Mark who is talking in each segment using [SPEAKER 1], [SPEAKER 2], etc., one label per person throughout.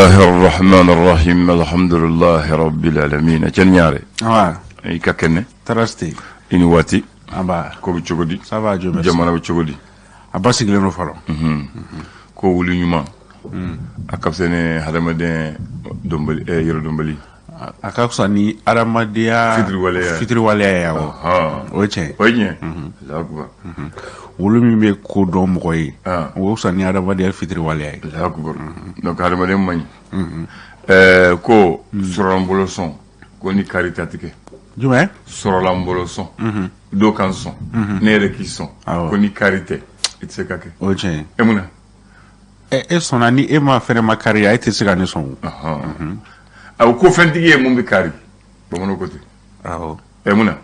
[SPEAKER 1] Bisimilahi rahmani rahim, alhamdulilahi rabbil alamin. Cɛ ɲare, i ka kɛnɛ?
[SPEAKER 2] Tɔɔrɔ si tɛ.
[SPEAKER 1] I ni waati.
[SPEAKER 2] Nba.
[SPEAKER 1] Ko bɛ cogo di?
[SPEAKER 2] Ça va, Dieu merci.
[SPEAKER 1] Jamana bɛ cogo di?
[SPEAKER 2] A basigilen don fɔlɔ.
[SPEAKER 1] Ko wuli ɲuman a ka fisa ni hadamaden dɔnbali, yɔrɔ dɔnbali.
[SPEAKER 2] A ka fisa ni adamadenya
[SPEAKER 1] fitiriwaleya.
[SPEAKER 2] Fitiriwaleya ye, awɔ. O ye tiɲɛ ye.
[SPEAKER 1] O ye tiɲɛ. Allahu akbar.
[SPEAKER 2] Wulu min bɛ ko dɔn mɔgɔ ye, o ka fisa ni adamadenya fitiriwaleya ye.
[SPEAKER 1] Allahu akbar. Donc hadamaden man ɲi. Ko sɔrɔlanbolo sɔn, ko ni kari ta tigɛ.
[SPEAKER 2] Jumɛn?
[SPEAKER 1] Sɔrɔlanbolo sɔn, dɔw kan sɔn, ne yɛrɛ k'i sɔn, ko ni kari tɛ, i tɛ se ka kɛ.
[SPEAKER 2] O ye tiɲɛ ye.
[SPEAKER 1] E mun na?
[SPEAKER 2] E sɔnna, ni e ma fɛnɛ ma kari, e tɛ se ka ne sɔn o.
[SPEAKER 1] A ko fɛntigi ye mun bɛ kari, bamananw ko ten. E mun na?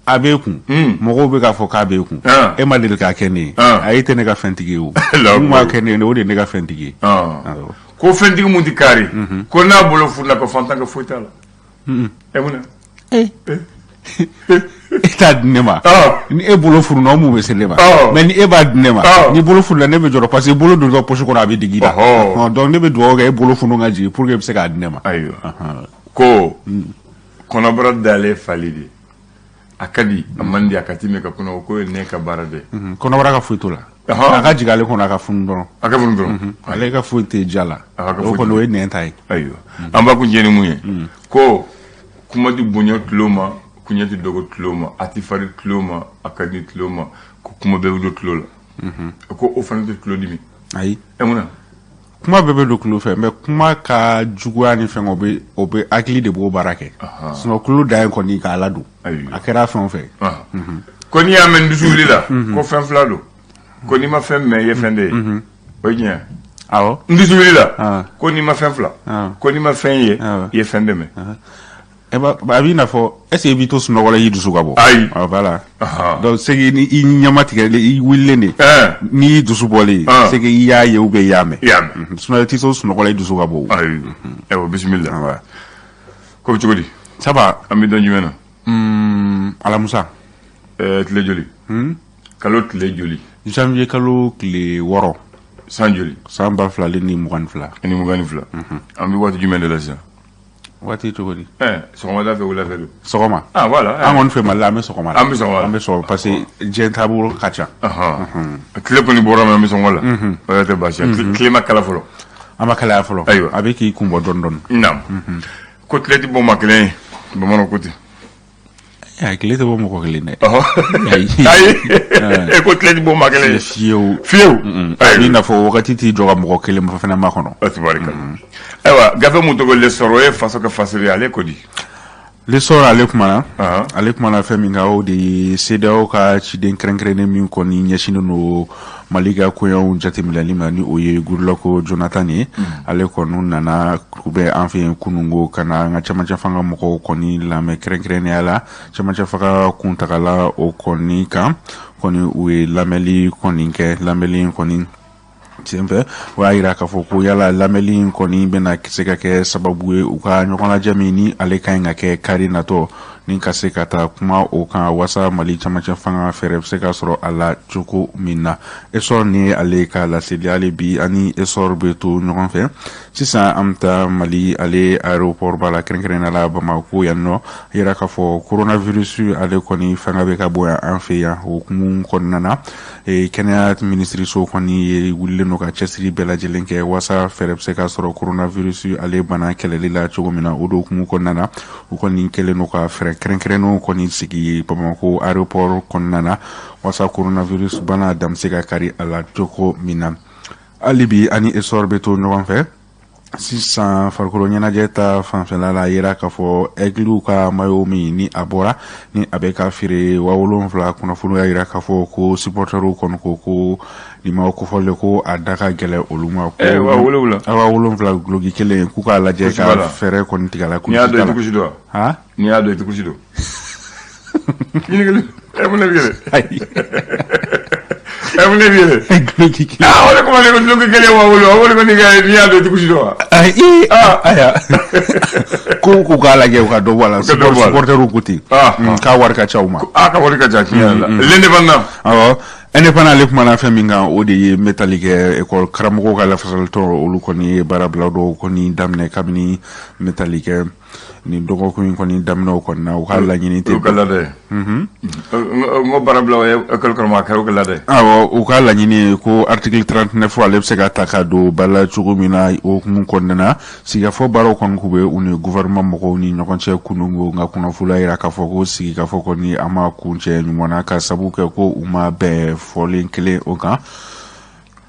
[SPEAKER 2] A b'e kun, mɔgɔw bɛ k'a fɔ k'a b'e kun, e ma deli k'a kɛ ne ye, a e tɛ ne ka fɛntigi ye o. Mun b'a kɛ ne ye, o de ye ne ka fɛntigi ye.
[SPEAKER 1] Ko fɛntigi mun tɛ kari, ko n'a bolo fununa, ko fantan ka foyi t'a la. E mun na?
[SPEAKER 2] E t'a di ne ma. Ni e bolo fununa, o mun bɛ se ne ma? Mais ni e b'a di ne ma, ni bolo fununa, ne bɛ jɔrɔ parce que bolo dontɔ poche kɔnɔ, a bɛ digi i la. Donc ne bɛ dugawu kɛ e bolo funu ka jigin pour que e bɛ se k'a di ne ma.
[SPEAKER 1] Ayiwa, ko kɔnɔbara dalen fali de a ka di, a man di, a ka timi ka kɔnɔ, ko ye ne ka baara de.
[SPEAKER 2] Kɔnɔbara ka foyi t'o la, a ka jigin ale kɔnɔ, a ka funu dɔrɔn.
[SPEAKER 1] A ka funu dɔrɔn.
[SPEAKER 2] Ale ka foyi tɛ ja la, o kɔni, o ye nɛn ta ye.
[SPEAKER 1] Ayiwa, an b'a kun jɛ ni mun ye? Ko kuma ti bonya tulo ma, kuɲɛ ti dɔgɔ tulo ma, a ti fari tulo ma, a ka di tulo ma, ko kuma bɛɛ bɛ don tulo la, ko o fana tɛ tulo dimi.
[SPEAKER 2] Ayi.
[SPEAKER 1] E mun na?
[SPEAKER 2] Kuma bɛɛ bɛ don tulo fɛ, mais kuma ka juguya ni fɛn, o bɛ hakili de b'o baara kɛ. Sinon tulo dan ye kɔni k'a ladon, a kɛra fɛn o fɛn.
[SPEAKER 1] Ko n'i y'a mɛn dusu wuli la, ko fɛn fila don, ko n'i ma fɛn mɛn, i ye fɛn de ye. O ye tiɲɛ?
[SPEAKER 2] Awɔ.
[SPEAKER 1] N dusu wuli la, ko n'i ma fɛn fila, ko n'i ma fɛn ye, i ye fɛn de mɛn.
[SPEAKER 2] A b'i n'a fɔ, est ce que i b'i to sunɔgɔ la, i dusu ka bɔ?
[SPEAKER 1] Ayi.
[SPEAKER 2] Voilà, donc c'est que ni i ɲɛma tigɛlen, i wulilen de, n'i y'i dusu bɔlen, c'est que i y'a ye ou bien i y'a mɛn.
[SPEAKER 1] I y'a mɛn.
[SPEAKER 2] Sinon i t'i to sunɔgɔ la, i dusu ka bɔ.
[SPEAKER 1] Ayi, ayiwa, bisimila. Ko bɛ cogo di?
[SPEAKER 2] Ça va.
[SPEAKER 1] An bɛ don jumɛn na?
[SPEAKER 2] Alamusa.
[SPEAKER 1] Tile joli? Kalo tile joli?
[SPEAKER 2] Janvier kalo tile 6.
[SPEAKER 1] San joli?
[SPEAKER 2] San 2022.
[SPEAKER 1] Ani 22. An bɛ waati jumɛn de la sisan?
[SPEAKER 2] Waati cogo di?
[SPEAKER 1] Sɔgɔmada fɛ, wula fɛ don?
[SPEAKER 2] Sɔgɔma.
[SPEAKER 1] Ah, voilà.
[SPEAKER 2] An kɔni fɛ Mali la, an bɛ sɔgɔma la.
[SPEAKER 1] An bɛ sɔgɔma la.
[SPEAKER 2] An bɛ sɔgɔma parce que diɲɛ taabolo ka ca.
[SPEAKER 1] Tile kɔni bɔra, mais an bɛ sɔgɔma la, o yɛrɛ tɛ baasi ye. Tile ma kala fɔlɔ.
[SPEAKER 2] An ma kalaya fɔlɔ.
[SPEAKER 1] Ayiwa.
[SPEAKER 2] A bɛ k'i kun bɔ dɔɔni dɔɔni.
[SPEAKER 1] Naam. Ko tile tɛ bɔ maa kelen ye, bamananw ko ten.
[SPEAKER 2] Tile tɛ bɔ mɔgɔ kelen dɛ.
[SPEAKER 1] Ayi, e ko tile tɛ bɔ maa kelen ye.
[SPEAKER 2] Fiyewu.
[SPEAKER 1] Fiyewu.
[SPEAKER 2] A b'i n'a fɔ wagati t'i jɔ ka mɔgɔ kelen fana ma kɔnɔ.
[SPEAKER 1] Tabarikala. Ayiwa, gafe mun tɔgɔ L'Essor, o ye faso ka fasiri ye, ale ko di?
[SPEAKER 2] L'Essor, ale kumana, ale kumana fɛn min kan, o de ye CEDEAO ka ciden kɛrɛnkɛrɛnnen min kɔni ɲɛsinnen don Mali ka koɲɛw jateminɛli ma, ni o ye Goodluck Jonathan ye. Ale kɔni nana bɛ an fɛ yen kununko ka na an ka cɛmancɛ fanga mɔgɔw kɔni lamɛn, kɛrɛnkɛrɛnnenya la cɛmancɛ fanga kuntagala o kɔni kan. Kɔni u ye lamɛnli kɔni kɛ. Lamɛnli kɔni senfɛ, o y'a yira k'a fɔ ko yala lamɛnli in kɔni bɛna se ka kɛ sababu ye u ka ɲɔgɔn lajɛ min ni ale ka ɲi ka kɛ kari natɔ, ni ka se ka taa kuma o kan waasa Mali cɛmancɛ fanga fɛɛrɛ bɛ se ka sɔrɔ a la cogo min na. Essor ni ale ka laseli. Ale bi ani Essor bɛ to ɲɔgɔn fɛ. Sisan an bɛ taa Mali ale aéroport ba la, kɛrɛnkɛrɛnnenya la Bamako yan nɔ. Yira k'a fɔ coronavirus ale kɔni fanga bɛ ka bonya an fɛ yan. O hukumu kɔnɔna na, kɛnɛya minisiriso kɔni ye wulilen don ka cɛsiri bɛɛ lajɛlen kɛ waasa fɛɛrɛ bɛ se ka sɔrɔ coronavirus ale bana kɛlɛli la cogo min na. O de hukumu kɔnɔna na, u kɔni kɛlen don ka fɛɛrɛ kɛrɛnkɛrɛnnenw kɔni sigi Bamako aéroport kɔnɔna na waasa coronavirus bana dan bɛ se ka kari a la cogo min na. Hali bi ani Essor bɛ to ɲɔgɔn fɛ. Sisan farikolo ɲɛnajɛ ta fanfɛla la, a yira k'a fɔ Aigles ka maillot min ni a bɔra, ni a bɛ ka feere 7000, kunnafoni y'a yira k'a fɔ ko supporterw kɔni ko ko nin ma kofɔlen, ko a da ka gɛlɛn olu ma. Ko
[SPEAKER 1] 7000.
[SPEAKER 2] 7000 guloki kelen, k'u k'a lajɛ ka fɛɛrɛ kɔni tigɛ a la.
[SPEAKER 1] N'i y'a dɔn, i tɛ kusi dɔn wa? N'i y'a dɔn, i tɛ kusi dɔn. Ɲininkali, e mun de bɛ yɛlɛ?
[SPEAKER 2] Ayi.
[SPEAKER 1] E mun de bɛ yɛlɛ?
[SPEAKER 2] Guloki kelen.
[SPEAKER 1] Ah, o de kama ne ko guloki kelen 7000, o de kɔni ka n'i y'a dɔn, i tɛ kusi dɔn wa?
[SPEAKER 2] Ayi, aya, ko k'u k'a lajɛ, u ka dɔ bɔ a la.
[SPEAKER 1] Ka dɔ bɔ a la.
[SPEAKER 2] Supporterw ko ten. K'a wari ka ca u ma.
[SPEAKER 1] Ah, ka wari ka ca, tiɲɛ yɛrɛ la. L'Indépendant.
[SPEAKER 2] Awɔ. Indépendant ale kumana fɛn min kan, o de ye n bɛ tali kɛ école karamɔgɔw ka lafasalitɔn, olu kɔni ye baarabila dɔw kɔni daminɛ kabini n bɛ tali kɛ nin dɔgɔkun in kɔni daminɛw kɔni na. U ka laɲini tɛ
[SPEAKER 1] O ka laada ye. N ko baarabila, o ye école karamɔgɔ, a kɛra o ka laada ye.
[SPEAKER 2] Awɔ, u ka laɲini ye ko article 39, ale bɛ se ka ta ka don ba la cogo min na. O hukumu kɔnɔna na, sigikafɔ baaraw kɔni tun bɛ u ni gouvernement mɔgɔw ni ɲɔgɔn cɛ kunungo, nka kunnafoni y'a jira k'a fɔ ko sigikafɔ kɔni a ma kuncɛ ɲuman na, ka sabu kɛ ko u ma bɛn fɔlen kelen o kan.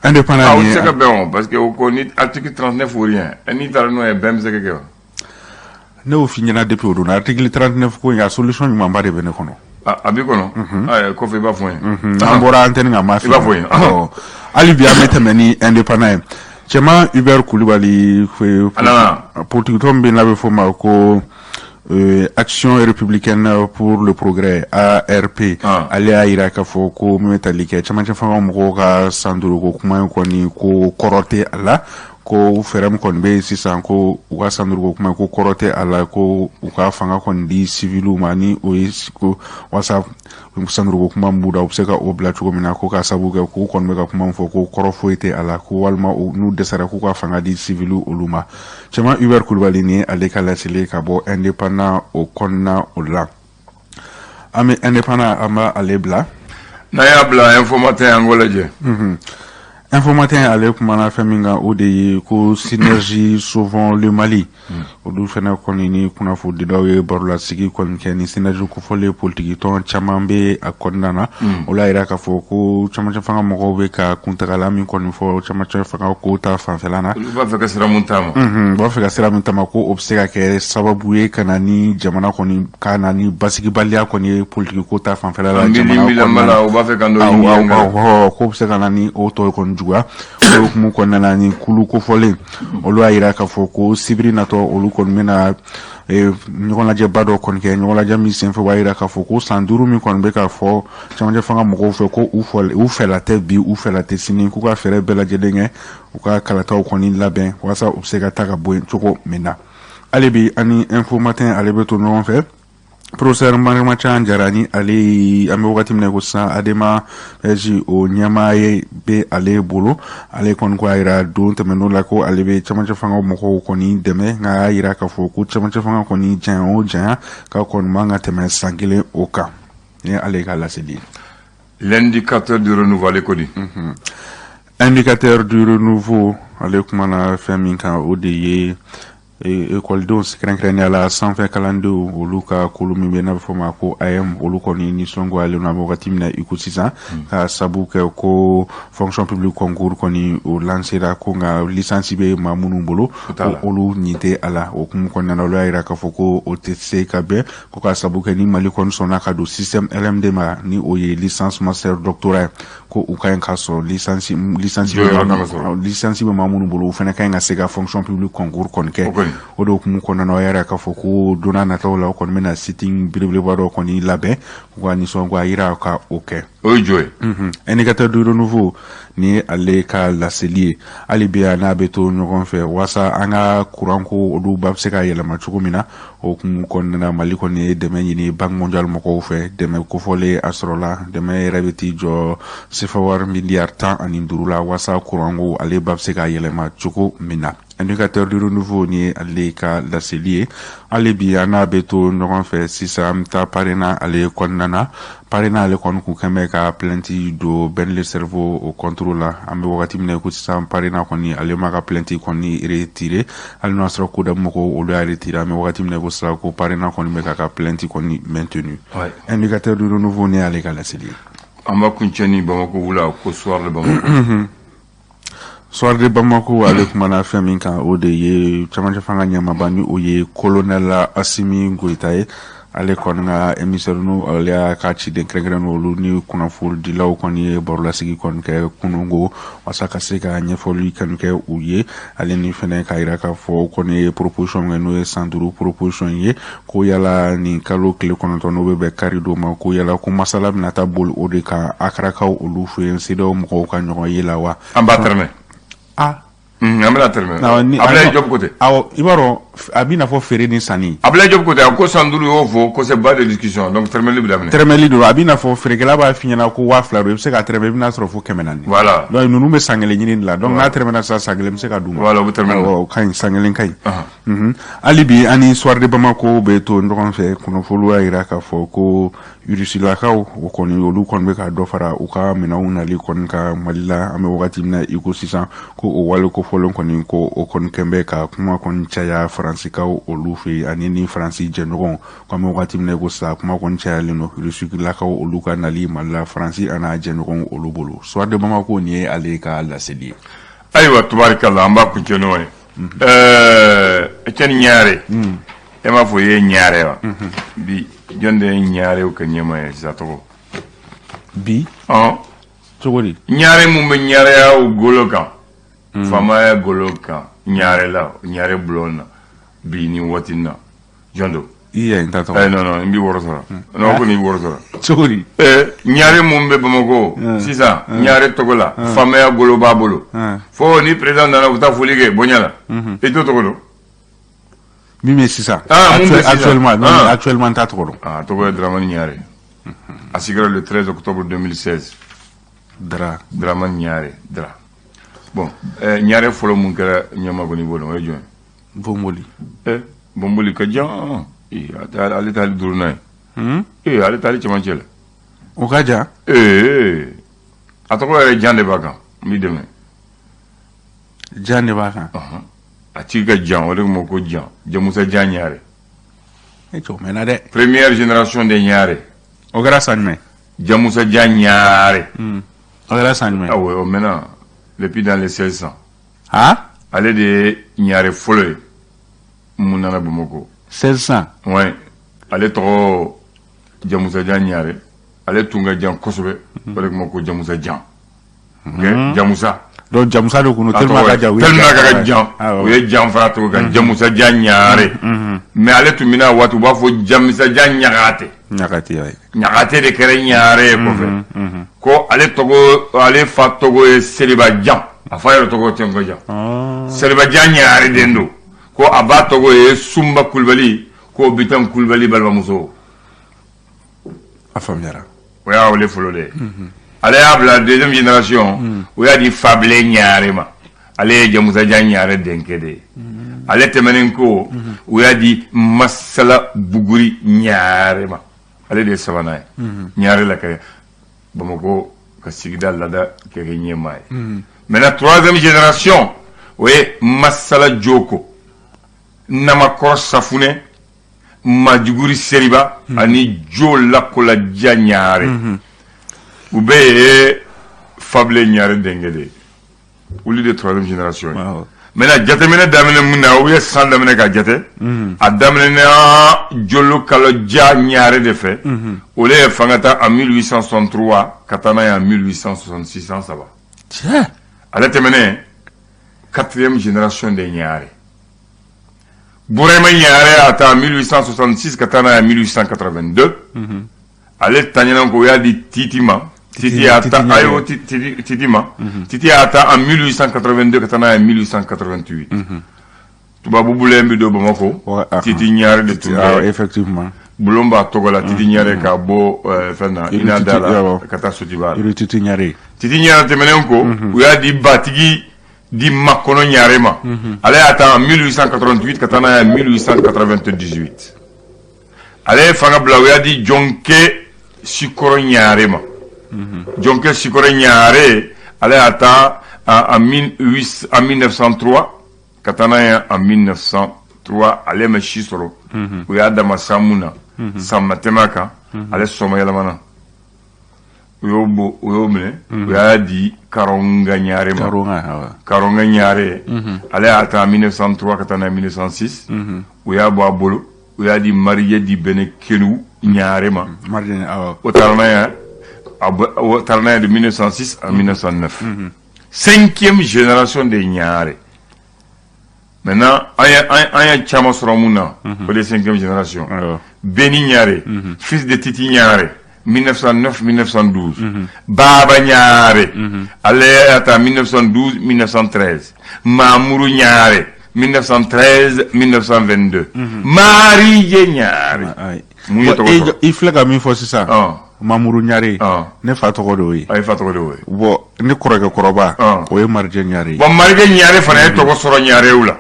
[SPEAKER 2] Indépendant.
[SPEAKER 1] Ah, o tɛ se ka bɛn o, parce que o ko ni article 39 ou rien, n'i taara n'o ye, bɛn bɛ se ka kɛ wa?
[SPEAKER 2] Ne y'o f'i ɲɛna depuis o don na, article 39 ko in, a solution ɲumanba de bɛ ne kɔnɔ.
[SPEAKER 1] A b'i kɔnɔ. Ayi, kɔfɛ i b'a fɔ n ye.
[SPEAKER 2] An bɔra antenne kan, n b'a f'i
[SPEAKER 1] I b'a fɔ n ye.
[SPEAKER 2] Ɔ, hali bi an bɛ tɛmɛ ni Indépendant ye. Cɛman Hubert Kulibali,
[SPEAKER 1] A nana.
[SPEAKER 2] politique tɔn min bɛ yen, n'a bɛ f'o ma ko Action républicaine pour le progrès, ARP, ale y'a jira k'a fɔ ko min bɛ tali kɛ cɛmancɛ fanga mɔgɔw ka san 5 ko kuma in kɔni, ko kɔrɔ tɛ a la, ko fɛɛrɛ min kɔni bɛ yen sisan, ko u ka san 5 ko kuma, ko kɔrɔ tɛ a la, ko u ka fanga kɔni di civiliw ma, ni o ye ko walasa san 5 ko kuma min b'u da, u bɛ se ka o bila cogo min na, ko ka sababu kɛ k'u kɔni bɛ ka kuma min fɔ, ko kɔrɔ foyi tɛ a la, ko walima n'u dɛsɛra, k'u ka fanga di civiliw olu ma. Cɛman Hubert Kulibali ni ale ka laseli ka bɔ Indépendant o kɔnɔna o la. An bɛ Indépendant, an b'ale bila.
[SPEAKER 1] N'an y'a bila, Info Matin, an k'o lajɛ.
[SPEAKER 2] Info Matin ale kumana fɛn min kan, o de ye ko Synergie Sauvons le Mali, olu fɛnɛ kɔni ni kunnafonidilaw ye barolasigi kɔni kɛ. Ni Synergie kofɔlen, politiki tɔn caman bɛ a kɔnɔna na. O la yira k'a fɔ ko camancɛ fanga mɔgɔw bɛ ka kuntagala min kɔni fɔ camancɛ fanga ko ta fanfɛla na,
[SPEAKER 1] Olu b'a fɛ ka sira mun taama.
[SPEAKER 2] U b'a fɛ ka sira min taama, ko o bɛ se ka kɛ sababu ye ka na ni jamana kɔni ka na ni basigibaliya kɔni ye politiki ko ta fanfɛla la jamana kɔnɔna na.
[SPEAKER 1] U b'a fɛ ka n'o
[SPEAKER 2] Awɔ, k'o bɛ se ka na ni o tɔ kɔni juguya. O hukumu kɔnɔna na, ni kulu kofɔlen olu y'a yira k'a fɔ ko sibiri natɔ, olu kɔni bɛna ɲɔgɔnlajɛba dɔ kɔni kɛ, ɲɔgɔnlajɛ min senfɛ, u b'a yira k'a fɔ ko san 5 min kɔni bɛ ka fɔ camancɛ fanga mɔgɔw fɛ, ko u fɛla tɛ bi, u fɛla tɛ sini, k'u ka fɛɛrɛ bɛɛ lajɛlen kɛ u ka kalataw kɔni labɛn walasa u bɛ se ka taa ka bɔ yen cogo min na. Hali bi, ani Info Matin ale bɛ to ɲɔgɔn fɛ. Professeur Marimacan Jara, ni ale ye, an bɛ wagati min na ko sisan, ADEMA PSJ o ɲɛmaa ye bɛ ale bolo, ale kɔni ko a yira don tɛmɛn'o la ko ale bɛ camancɛ fanga mɔgɔw kɔni dɛmɛ, nka a y'a yira k'a fɔ ko camancɛ fanga kɔni janya o janya k'a kɔni man ka tɛmɛ san 1 o kan. Ni ale ka laseli ye.
[SPEAKER 1] L'Indicateur du renouveau, ale ko di?
[SPEAKER 2] Indicateur du renouveau ale kumana fɛn min kan, o de ye ekɔlidenw, kɛrɛnkɛrɛnnenya la sanfɛ kalandenw, olu ka kulu min bɛ n'a bɛ fɔ o ma ko AEEM, olu kɔni nisɔngoyalen don an bɛ wagati min na i ko sisan, ka sabu kɛ ko fonction publique concours kɔni o lancera, ko nka licence bɛ maa minnu bolo, ko olu ɲin tɛ a la. O hukumu kɔnɔna na, olu y'a jira k'a fɔ ko o tɛ se ka bɛn, ko ka sabu kɛ ni Mali kɔni sɔnna ka don système LMD ma, ni o ye licence, master, doctorat ye, ko u ka ɲi ka sɔrɔ licence bɛ maa minnu bolo, u fana ka ɲi ka se ka fonction publique concours kɔni kɛ. O de hukumu kɔnɔna na, o y'a yira k'a fɔ ko don n'a nataw la, o kɔni bɛna sit-in belebeleba dɔ kɔni labɛn k'u ka nisɔngoya yira ka o kɛ.
[SPEAKER 1] O ye jɔ ye.
[SPEAKER 2] Indicateur du renouveau ni ye ale ka laseli ye. Hali bi a n'a bɛ to ɲɔgɔn fɛ, walasa an ka kuran ko olu ba bɛ se ka yɛlɛma cogo min na, o hukumu kɔnɔna na, Mali kɔni ye dɛmɛ ɲini Banque mondiale mɔgɔw fɛ. Dɛmɛ kofɔlen a sɔrɔla, dɛmɛ yɛrɛ bɛ t'i jɔ sefa wari miliyari 15 la, walasa kuran ko ale ba bɛ se ka yɛlɛma cogo min na. Indicateur du renouveau ni ye ale ka laseli ye. Hali bi an n'a bɛ to ɲɔgɔn fɛ sisan, an bɛ taa PARENA ale kɔnɔna na. PARENA ale kɔni kun kɛn bɛ ka plainte don Ben le Cerveau o contre la. An bɛ wagati min na ko sisan, PARENA kɔni ale ma ka plainte kɔni retiré, hali n'o y'a sɔrɔ CODEM mɔgɔw olu y'a retiré. An bɛ wagati min na ko sisan, ko PARENA kɔni bɛ k'a ka plainte kɔni maintenu. Indicateur du renouveau ni y'ale ka laseli ye.
[SPEAKER 1] An b'a kuncɛ ni Bamako wula, ko Soir de Bamako.
[SPEAKER 2] Soir de Bamako ale kumana fɛn min kan, o de ye camancɛ fanga ɲɛmaaba, ni o ye colonel Assimi Goïta ye, ale kɔni ka émissaire, n'u ale y'a ka ciden kɛrɛnkɛrɛn, olu ni kunnafonidilaw kɔni ye barolasigi kɔni kɛ kunungo, walasa ka se ka ɲɛfɔli kɔni kɛ u ye. Ale ni fɛnɛ k'a yira k'a fɔ kɔni ye proposition kɛ, n'o ye san 5 proposition ye, ko yala nin kalo tile 9, n'o bɛ bɛn kari don ma, ko yala ko masala bɛna taa boli o de kan Akarakaw olu fɛ yen, CEDEAO mɔgɔw ka ɲɔgɔn ye la wa?
[SPEAKER 1] An b'a tɛrɛmɛ.
[SPEAKER 2] Ah.
[SPEAKER 1] An bɛna tɛrɛmɛ. Ablaye Diop ko ten.
[SPEAKER 2] Awɔ, i b'a dɔn a b'i n'a fɔ feere ni sanni.
[SPEAKER 1] Abdoulaye Diop ko ten, a ko san 5 y'o fɔ ko c'est bas de discussion, donc tɛrɛmɛli bɛ daminɛ.
[SPEAKER 2] Tɛrɛmɛli don, a b'i n'a fɔ feerekɛla b'a f'i ɲɛna ko 2000 don, i bɛ se ka tɛrɛmɛ, i bɛna sɔrɔ fo 400. Donc ninnu bɛ san kelen ɲini de la, donc n'a tɛrɛmɛna sisan, san kelen bɛ se ka d'u ma.
[SPEAKER 1] Voilà, o bɛ tɛrɛmɛ.
[SPEAKER 2] Awɔ, o ka ɲi, san kelen ka ɲi. Hali bi an ni Soir de Bamako bɛ to ɲɔgɔn fɛ. Kunnafoniw y'a jira k'a fɔ ko Rusilakaw, o kɔni, olu kɔni bɛ ka dɔ fara u ka minɛnw nali kɔni ka Mali la an bɛ wagati min na i ko sisan, ko o wale kofɔlen kɔni, ko o kɔni kɛn bɛ ka kuma kɔni caya Faransikaw olu fɛ yen ani ni Faransi jɛɲɔgɔnw, ko an bɛ wagati min na i ko sisan, kuma kɔni cayalen don Rusilakaw olu ka nali Mali la, Faransi an'a jɛɲɔgɔnw olu bolo. Soir de Bamako, nin ye ale ka laseli ye.
[SPEAKER 1] Ayiwa, tubarikala, an b'a kuncɛ n'o ye. Etienne Ɲare, e m'a fɔ i ye Ɲare wa? Bi, jɔn de ye Ɲarew ka ɲɛmaa ye sisan, tɔgɔ?
[SPEAKER 2] Bi?
[SPEAKER 1] Ɔn.
[SPEAKER 2] Cogo di?
[SPEAKER 1] Ɲare mun bɛ ɲareyaw golo kan, faamaya golo kan, Ɲare la, Ɲare bulon na bi nin waati in na, jɔn don?
[SPEAKER 2] I yɛ n ta tɔgɔ.
[SPEAKER 1] Non, non, n b'i wɔrɔ sɔrɔ, non, ko nin b'i wɔrɔ sɔrɔ.
[SPEAKER 2] Cogo di?
[SPEAKER 1] Ɲare mun bɛ Bamakɔ sisan, Ɲare tɔgɔ la, faamaya golo b'a bolo, fo ni président nana, u bɛ taa foli kɛ bonya la, i t'o tɔgɔ dɔn?
[SPEAKER 2] Min bɛ sisan?
[SPEAKER 1] Ah, mun bɛ sisan?
[SPEAKER 2] Actuellement non?
[SPEAKER 1] Ah.
[SPEAKER 2] Actuellement, n t'a tɔgɔ dɔn.
[SPEAKER 1] Ah, tɔgɔ ye Dramane Ɲare. A sigira le 13 octobre 2016.
[SPEAKER 2] Dara.
[SPEAKER 1] Dramane Ɲare Dra. Bon, Ɲare fɔlɔ mun kɛra ɲɛmaa kɔni bolo, o ye jɔn ye?
[SPEAKER 2] Bonboli.
[SPEAKER 1] Bonboli ka jan. Ee, ale t'ale duurunan ye. Ee, ale t'ale cɛmancɛ la.
[SPEAKER 2] O ka jan.
[SPEAKER 1] Ee, a tɔgɔ yɛrɛ jan de b'a kan, n b'i dɛmɛ.
[SPEAKER 2] Jan de b'a kan.
[SPEAKER 1] A tigi ka jan, o de ma ko jan, Jamusa Jan Ɲare.
[SPEAKER 2] E cɛ, o mɛnna dɛ.
[SPEAKER 1] Première génération de Ɲare.
[SPEAKER 2] O kɛra san jumɛn?
[SPEAKER 1] Jamusa Jan Ɲare.
[SPEAKER 2] O kɛra san jumɛn?
[SPEAKER 1] Ah ouais, o mɛnna depuis dans les 1600.
[SPEAKER 2] Ha.
[SPEAKER 1] Ale de ye Ɲare fɔlɔ ye mun nana Bamakɔ.
[SPEAKER 2] 1600?
[SPEAKER 1] Ouais, ale tɔgɔ Jamusa Jan Ɲare. Ale tun ka jan kosɛbɛ, o de ma ko Jamusa Jan. Ok, Jamusa.
[SPEAKER 2] Donc Jamusa de kun don, tellement ka jan u ye.
[SPEAKER 1] Tellement ka jan, u ye jan fara tɔgɔ kan, Jamusa Jan Ɲare. Mais ale tun bɛna waati, u b'a fɔ Jamusa Jan Ɲagate.
[SPEAKER 2] Ɲagate ye.
[SPEAKER 1] Ɲagate de kɛra Ɲare ye kɔfɛ. Ko ale tɔgɔ, ale fa tɔgɔ ye Seriba Jan, a fa yɛrɛ tɔgɔ Tɛnko Jan. Seriba Jan Ɲare den don. Ko a ba tɔgɔ ye Sunba Kulubali, ko Bitan Kulubali balimamuso.
[SPEAKER 2] A faamuyara.
[SPEAKER 1] O y'a wele fɔlɔ de ye. Ale y'a bila deuxième génération, o y'a di Fabilen Ɲare ma. Ale ye Jamusajan Ɲare denkɛ de ye. Ale tɛmɛnen ko, o y'a di Masala Buguri Ɲare ma. Ale de ye sabanan ye Ɲare la ka Bamakɔ ka sigida laada kɛ ɲɛmaa ye. Maintenant, troisième génération, o ye Masala Joko, Namakɔrɔ Safunɛ, Majuguri Seriba ani Jo Lakolaja Ɲare. U bɛɛ ye Fabilen Ɲare denkɛ de ye. Olu de ye troisième génération ye. Maintenant, jateminɛ daminɛ mun na, u ye san daminɛ ka jate, a daminɛna Jolo Kaloja Ɲare de fɛ. Olu ye fanga ta en 1863 ka taa n'a ye en 1866, san 3.
[SPEAKER 2] Tiɲɛ.
[SPEAKER 1] Ale tɛmɛnen, quatrième génération de Ɲare, Burema Ɲare y'a ta en 1866 ka taa n'a ye en 1882. Ale taɲɛna ko, o y'a di Titi ma. Titi y'a ta, ayi, Titi, Titi ma. Titi y'a ta en 1882 ka taa n'a ye en 1888. Tubabu bulen bi don Bamakɔ, Titi Ɲare de tun bɛ. Bulon b'a tɔgɔ la, Titi Ɲare, ka bɔ fɛn na, Inada la ka taa Sotiba la.
[SPEAKER 2] Titi Ɲare.
[SPEAKER 1] Titi Ɲare tɛmɛnen ko, u y'a di Batigi di Makɔnɔ Ɲare ma. Ale y'a ta en 1888 ka taa n'a ye en 1898. Ale ye fanga bila, u y'a di Jɔnkɛ Sikɔrɔ Ɲare ma. Jɔnkɛ Sikɔrɔ Ɲare, ale y'a ta en 1903 ka taa n'a ye en 1903. Ale ma si sɔrɔ. U y'a dama san mun na, san ma tɛmɛ a kan, ale sɔma yɛlɛmana, u y'o bɔ, u y'o minɛ, u y'a di Karonga Ɲare ma. Karonga Ɲare, ale y'a ta en 1903 ka taa n'a ye 1906. U y'a bɔ a bolo, u y'a di Marijɛ di Bɛnɛ Kenu Ɲare ma. O taara n'a ye, o taara n'a ye de 1906 à 1909. Cinquième génération de Ɲare. Maintenant, an ye caman sɔrɔ mun na, o de ye cinquième génération. Beni Ɲare, fils de Titi Ɲare, 1909-1912. Baba Ɲare, ale y'a ta 1912-1913. Mamourou Ɲare, 1913 1922, Marijɛ Ɲare. Mun ye tɔgɔ sɔrɔ?
[SPEAKER 2] I filɛ ka min fɔ sisan, Mamuru Ɲare, ne fa tɔgɔ de y'o ye.
[SPEAKER 1] A ye fa tɔgɔ de y'o ye.
[SPEAKER 2] Bon, ne kɔrɔkɛ kɔrɔba, o ye Marijɛ Ɲare ye.
[SPEAKER 1] Bon, Marijɛ Ɲare fana ye tɔgɔ sɔrɔ Ɲarew la.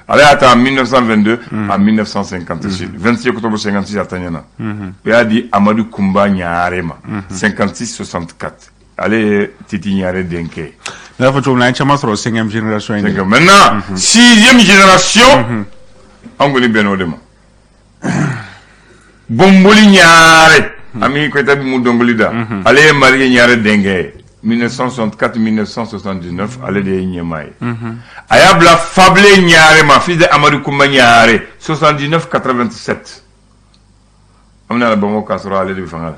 [SPEAKER 1] Ale y'a ta en 1922 à 1956, 26 octobre 56 a taɲɛna. O y'a di Amadu Kunba Ɲare ma 56 64. Ale ye Titi Ɲare denkɛ ye.
[SPEAKER 2] Ne y'a fɔ cogo min na, an ye caman sɔrɔ cinquième génération in de la.
[SPEAKER 1] Maintenant, sixième génération, an kɔni bɛnna o de ma. Bonboli Ɲare, Ami Koyita bɛ mun dɔnkili da, ale ye Marijɛ Ɲare denkɛ ye. 1964 1979, ale de ye ɲɛmaa ye. A y'a bila Fabile Ɲare ma, fils de Amadu Kunba Ɲare, 79 87. An bɛna Bamakɔ k'a sɔrɔ ale de bɛ fanga la.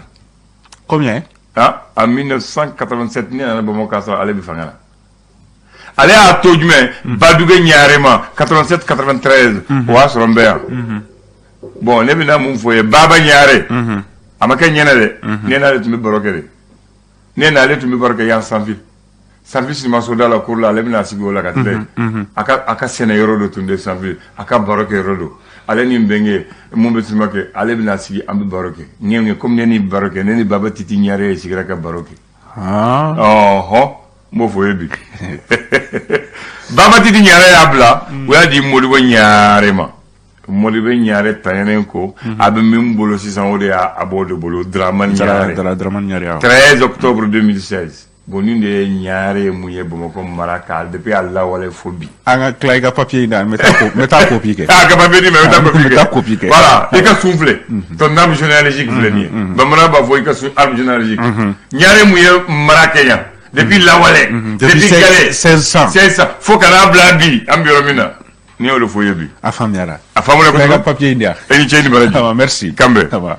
[SPEAKER 2] Combien?
[SPEAKER 1] Ah, en 1987, ne nana Bamakɔ k'a sɔrɔ ale bɛ fanga la. Ale y'a to jumɛn Baduge Ɲare ma 87 93, o y'a sɔrɔ n bɛ yan. Bon, ne bɛna mun fɔ ye? Baba Ɲare, a ma kɛ ɲɛnɛ dɛ. Ne n'ale tun bɛ baro kɛ de, ne n'ale tun bɛ baro kɛ yan Sanfil, Sanfil sinimasoda la, cour la. Ale bɛna sigi o la ka tile. A ka sɛnɛ yɔrɔ dɔ tun tɛ Sanfil, a ka baro kɛ yɔrɔ don. Ale ni n bɛnkɛ mun bɛ sima kɛ, ale bɛna sigi, an bɛ baro kɛ ɲɛ komi ne ni baro kɛ, ne ni Baba Titi Ɲare ye sigira ka baro kɛ. Ɔhɔn, n b'o fɔ ye bi. Baba Titi Ɲare y'a bila, o y'a di Modibo Ɲare ma. Modibo Ɲare taɲɛnen ko a bɛ min bolo sisan, o de y'a, a b'o de bolo, Dramane Ɲare.
[SPEAKER 2] Dramane Ɲare, awɔ.
[SPEAKER 1] 13 octobre 2016. Bon, nin de ye Ɲare ye mun ye Bamakɔ mara kan depuis a lawale fo bi.
[SPEAKER 2] An ka tila i ka papier in na, n bɛ taa n bɛ taa copie kɛ.
[SPEAKER 1] Ah, ka papier di ma, i bɛ taa copie
[SPEAKER 2] N
[SPEAKER 1] kɛ.
[SPEAKER 2] bɛ taa copie kɛ.
[SPEAKER 1] Voilà, i ka sun filɛ, ton arbre généalogique filɛ nin ye. Bamanan b'a fɔ i ka sun arbre généalogique. Ɲare mun ye mara kɛ yan depuis lawale, depuis Gale
[SPEAKER 2] 1600.
[SPEAKER 1] 1600 fo ka n'a bila bi, an bɛ yɔrɔ min na, n'i y'o de fɔ i ye bi.
[SPEAKER 2] A faamuyara.
[SPEAKER 1] A faamuna
[SPEAKER 2] I ka
[SPEAKER 1] kosɛbɛ.
[SPEAKER 2] papier in di yan.
[SPEAKER 1] E ni ce ni baraji.
[SPEAKER 2] Awa, merci.
[SPEAKER 1] Kanbɛn.
[SPEAKER 2] Awa.